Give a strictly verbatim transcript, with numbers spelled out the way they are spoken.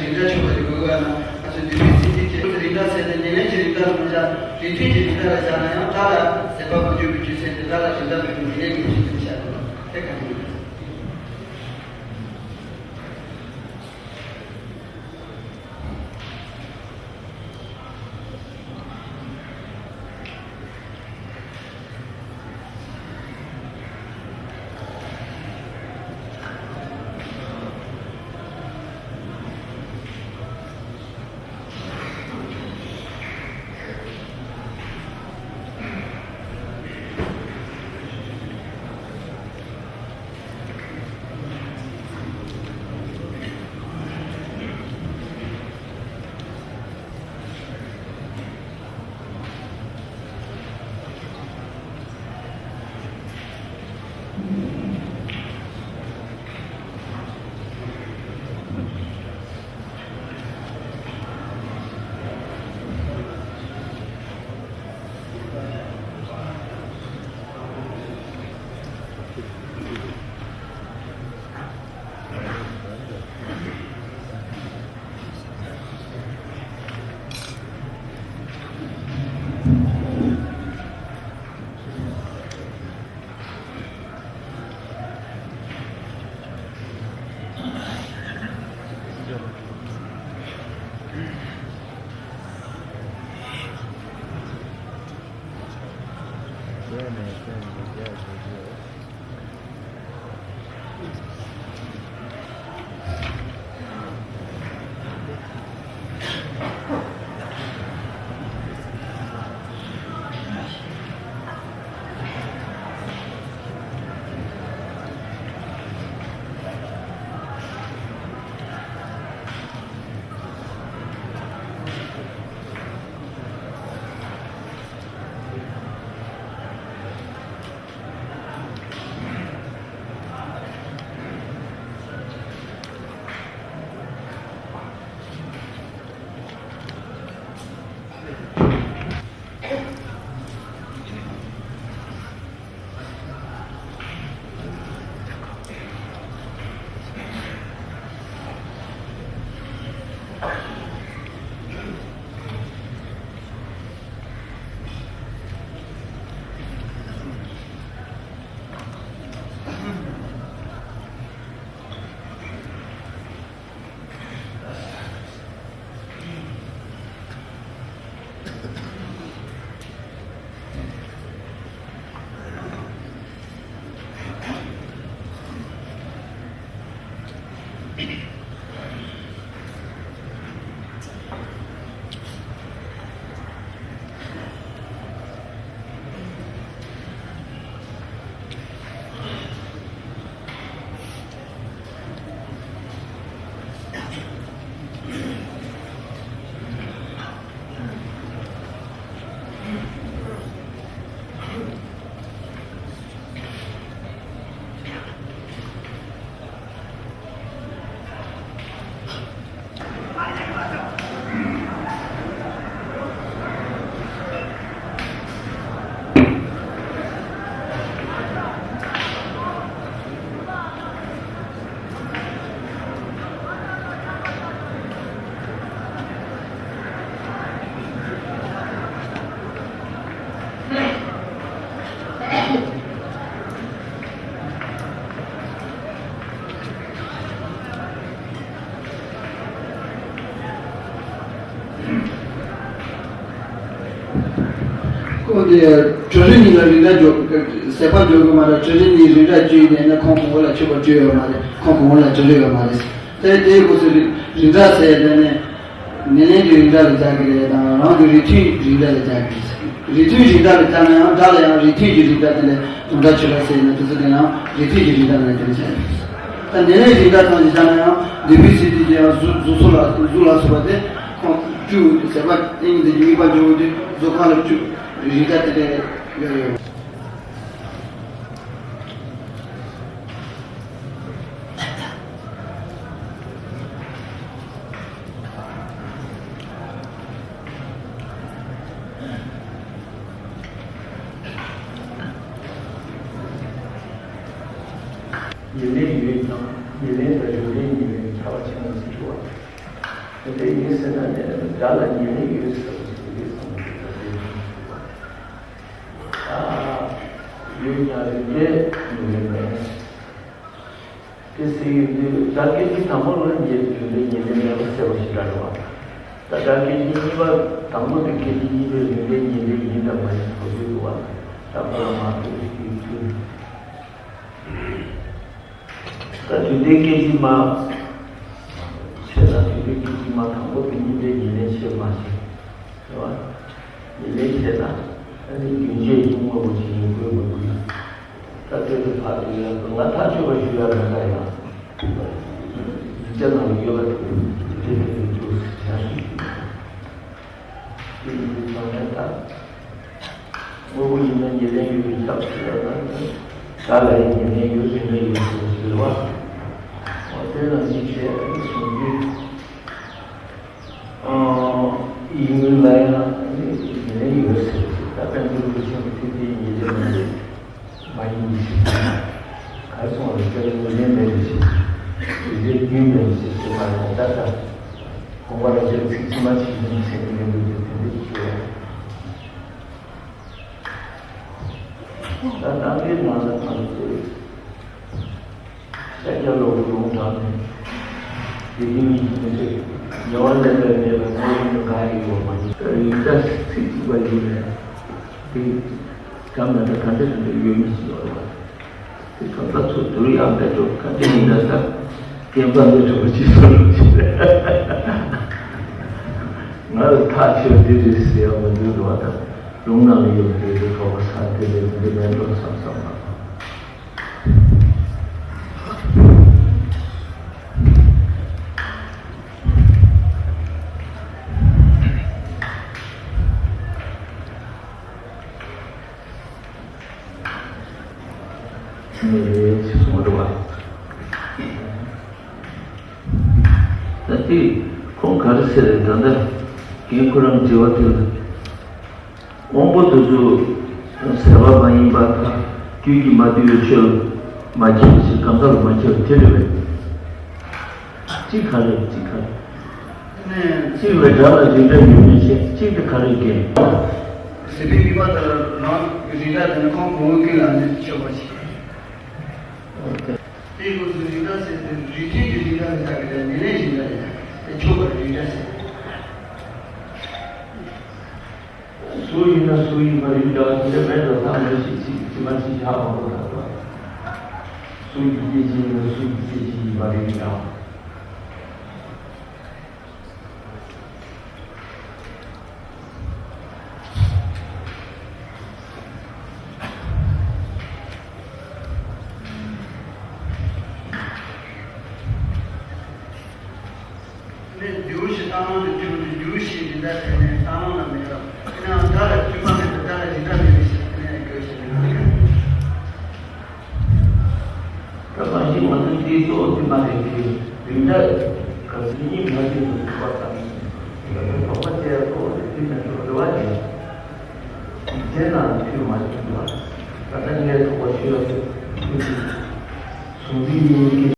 རིགས་འདྲ་ཆོས་པ་ཡི་གོ་བ་ན་ང་ཚོ་འདུས་པའི་སྲིད་དེ་ཁྱེད་ཚོ་རིགས་འདྲ་ཟེར་ནས་ཉེ་ལན་གྱི་རིགས་འདྲ་མི་བྱ། རིགས་མཐུན་གྱི་རིགས་འདྲ་ལ་བྱ་ན་ཡང་ད་ལ་ཟད་པ་མི་འགྱུར་བའི་རྒྱུ་མཚན་དེ་ད་ལ་རིགས་འདྲ་མེད་པའི་ཉེ་ལན་གྱི་རྒྱུ་མཚན་དེ་བྱ་དགོས་ལ་དེ་ག་ནས་ཡིན། ཁོང་དེ་གྲོ་རིགས་གཉིས་ལ་རིགས་འདྲ་འཇོག་ཟད་པ་འཇོག་གི་མ་རེད། གྲོ་རིགས་གཉིས་རིགས་འདྲ་བཅུ་ཡིན་ནས་ན་ཁོང་གོང་བུ་ལ་ཆོད་པ་བཅུ་ཡོད་མ་རེད། ཁོང་གོང་བུ་ལ་གྲོ་རིགས་ཡོད་མ་རེད། དེ་དེའི་སྐབས་སུ་རིགས་རིགས་འདྲ་ཟེར་དེ་ནས་ཉེར་ལེན་གྱི་རིགས་འདྲ་ལ་སྦྱར་གི་རེད་དང་རང་གི་རིགས་མཐུན་རིགས་འདྲ་ལ་སྦྱར་གི་རེད། རིགས་མཐུན་རིགས་འདྲ་ལ་སྦྱར་ན་ཡང་སྒྲ་ལ་ཡང་རིགས་མཐུན་གྱི་རིགས་འདྲ་དེ་ལས་དུམ་གྲ་ཆོད་པ་ཟེར་ན་དེ་ཚོ་དེ་ཡང་རིགས་མཐུན་གྱི་རིགས་འདྲ་ལ་དེ་འདྲ་བྱས་ཡོད། ད་ཉེར་ལེན་རིགས་འདྲ་ཙམ་ཞིག་བཞག་ན་ཡང་འདི་བི་སི་ཏི་དེ་ཡང་གཟུགས་གཟུགས་སོགས་ལ་གཟུགས་ལ་སོགས་པ་དེ་ཁོང་བཅུ་ཟད་པ་ཨིན་དེ་གཉིས་པ་འཇོག་དུས་གཟུགས་ཁམས་ལ་བཅུ་རིགས་འདྲ་དེ་འདྲ་ཡོད་ཡོད། ཉེར་ལེན་ཡོད་ཀྱང་ཉེར་ལེན་དང་རིགས་ལེན་གཉིས་ལས་ཁྱད་པར་ཆེན་པོ་ཞིག་འདུག་པ། དེ་ཡིན་ཟེར་ན་ནི་སྒྲ་ལ་ཉེར་ལེན་ཡོད་ཟེར་བ་ཞིག་རེད་བསམ་གྱི་འདུག་པ། ཡོད་ཀྱང་རིགས་ལེན་གཉིས་ལས་མེད། དེ་ཟེར་ཡོང་དུས་ད་སྐད་ཅིག་དང་པོ་ལ་ཉེར་ལེན་ཉེར་ལེན་མེད་པ་ཟེར་བ་ཞིག་འདྲ་རེད་བ། ད་ད་སྐད་ཅིག་གཉིས་པ་དང་པོ་དེ་སྐད་ཅིག་གཉིས་པའི་རིགས་ལེན་ཉེར་ལེན་ཡིན་དང་མ་ཡིན་གོ་རྒྱུ་འདུག་བ། ད་ཁོ་ལ་མ་ཐུག་ཅིག་ཡིན་ཚུལ། ད་དུས་མཐའི་སྐད་ཅིག་མ་བྱས་ན་དུས་མཐའི་སྐད་ཅིག་མ་དང་པོ་དེ་གཉིས་པའི་ཉེར་ལེན་བྱེད་མ་བྱེད། རེད་བ། ཉེར་ལེན་བྱས་ན་ཨ་ནི་རྒྱུན་ཆད་ཀྱི་དངོས་པོ་ཞིག་ཡིན་དགོས་མི་དགོས་ལ། ད་ལྟོས་དུ་བར་དུ་ཡོད་ལ་ང་ཐག་ཆོད་པ་ཞུ་ཡ་མེད་ལ་ཡང་། ཡིག་ཆ་ནང་ལ་ཡོད་པ་དེ་དེ་དེ་དེ་འདུག་ཟེར་ཞུ་ཞུ། དེ་ཡིན་དུས་ཚང་མས་ད། དངོས་པོ་ཡིན་ན་ཉེར་ལེན་ཡོད་པའི་ཁྱབ་ཚུལ་ལ་ན། སྒྲ་ལ་ཡང་ཉེར་ལེན་ཡོད་རིགས་ལེན་ཡོད་ཟེར་བ་ཞིག་རེད་བ། འོ་དེ་ལ་གཞི་བྱས་ཨ་ནི་གཟུང་རྒྱུ། ཨ། ཡིད་མངོན་ལ་ཡང་ཨ་ནི་ཉེར་ལེན་ཡོད་ཟེར་བ་ཞིག་ད་དཔལ་འབྱོར་གྱི་ཆེན་པོ་ཚིག་དེའི་ཉེར་ལེན་མ་རེད། མ་ཡིན་ཞིག་གར་སོང་བ་ལ་སྐྱབས་ཉེར་ལེན་མེད་པའི་ཕྱིར། དེ་རྒྱུན་མེད་པའི་ཕྱིར་ཞེས་པ་ལ་ད་ལྟ། དགོངས་པ་རབ་འབྱེད་ཚིག་ཕྱི་མ་ཕྱི་མ་ཚིག་གི་ལེན་དགོས་ཀྱི་དོན་དེ་ཞུ་བ། ད་ནང་པའི་ནང་ལ་ང་ཚོས་ཤཱཀྱ་ལོ་ཀོ་ལུང་དྲངས་ནས་དགེ་འདུན་གཉིས་ཀྱི་མི་ཚེ་ཉེ་བར་ལེན་པའི་མེད་པ་ངོ་བོ་ཉིད་གང་ཡིན་པ་མ་ཡིན་པར་ཡིན་ད་ཚིག་གཅིག་པ་ཡིན་ནས་དེ་ག་མེད་ན་ག་འདྲ་ག་འདྲ་ཡོད་མི་ཞིག་ཡོད་རེད་བ། དེ་གང་ལྟར་ཚུར་བསྡུར་ཡག་འདྲ་འགྲོ་ག་འདྲ་ཡིན་ན་ད་རྐྱེན་པ་འདི་འགྲོ་གཅིག་སོ་རུ་གཅིག་རེད། ང་ལ་ཐག་ཆོད་འདི་རེད་ཟེར་ཡག་མི་འདུག་རེད་བ། ད་ལུང་ནང་ལ་ཡོད་འདི་རེད་གྲོགས་པོ་ས་དེ་ལས་འདི་མེད་འགྲོ་བསམ་བསམ་པ། ནས་ཅིག་གསུངས་འདུག་བ། ད་དེ་ཁོང་ག་རེ་ཟེར་རེད། ད་ལྟ་རྒན་ཁོ་རང་དྲི་བ་དེ་ལ། དབང་པོ་དེ་ཚོ་ཟད་པ་མ་ཡིན་པར་ཐལ། རྒྱུད་ཀྱིས་མ་བསྡུས་པའི་ཆོས་ལ་མ་སྐྱེས་པ་ཞིག་གང་ཟག་ལ་མ་སྐྱེས་པ་དེ་རེད་པས། གཅིག་ག་རེ་གཅིག་ག་རེ། ནས་གཅིག་ལ་སྒྲ་ལ་རིགས་འདྲ་ཡོད་མེད་བཤད། གཅིག་དེ་ག་རེ་རྒན། ཟད་པའི་དམིགས་པ་དེ་ལ་རང་རིགས་འདྲ་དེ་ནི་ཁོང་གོང་བུ་ཀུན་ལ་ནི་ཆོད་པ་ཞིག་དེའི་སྐབས་སུ་རིགས་འདྲ་ཟེར་དུས་རིགས་མཐུན་གྱི་རིགས་འདྲ་ལ་བཞག་གི་རེད། ཉེར་ལེན་རིགས་འདྲ་ལ་བཞག་གི་རེད། ཆོས་པར་རིགས་འདྲ་ཟེར། གཟུགས་ཡིན་ན་གཟུགས་ཡིན་པ་རིགས་འདྲ་དེ་འདྲ་མེད་དོ། ཐ་མ་ཞིག་ཅིག་ཕྱི་མ་ཅིག་བཞག་མ་དགོས་ད་དོ། གཟུགས་ཀྱི་སྐྱེ་མཆེད་ཡིན་ན་གཟུགས་ཀྱི་སྐྱེ་མཆེད་ཡིན་པ་རིགས་འདྲ། ནས་རྒྱུ་ཞེས་བཏང་སྣང་དུ་གྱུར་ཏེ་རྒྱུ་ཞེས་འདི་ལྟར་དྲན་ནས་བཏང་སྣང་ལ་མེད་རབས། དེ་ནའང་སྒྲ་ལ་དྲི་མ་མེད་པར་སྒྲ་ལ་རིགས་འདྲ་མེད་པའི་ཕྱིར། དེ་ནས་རྒྱུ་ཞེས་ནས་ད་གང་ཞིག་ང་ཚོའི་འདིའི་གཙོ་བོ་དེ་མ་རེད་དེ། རིགས་འདྲ་ག་ཚོད་ཉིད་མ་ཤེས་པར་གྲུབ་པ་དང་། ད་ལྟ་དོགས་པ་བཅས་གཙོ་བོ་དེ་དེ་ནས་གྲུབ་རེ་བ་ཡིན། རིགས་ཅན་ལ་མཐུན་མ་མཐུན་པ། ད་ལྟ་ངས་དོགས་པ་ཞུ་ཡག་དེ་མཐུན་གཟུང་འཛིན་གཉིས་ཀྱི།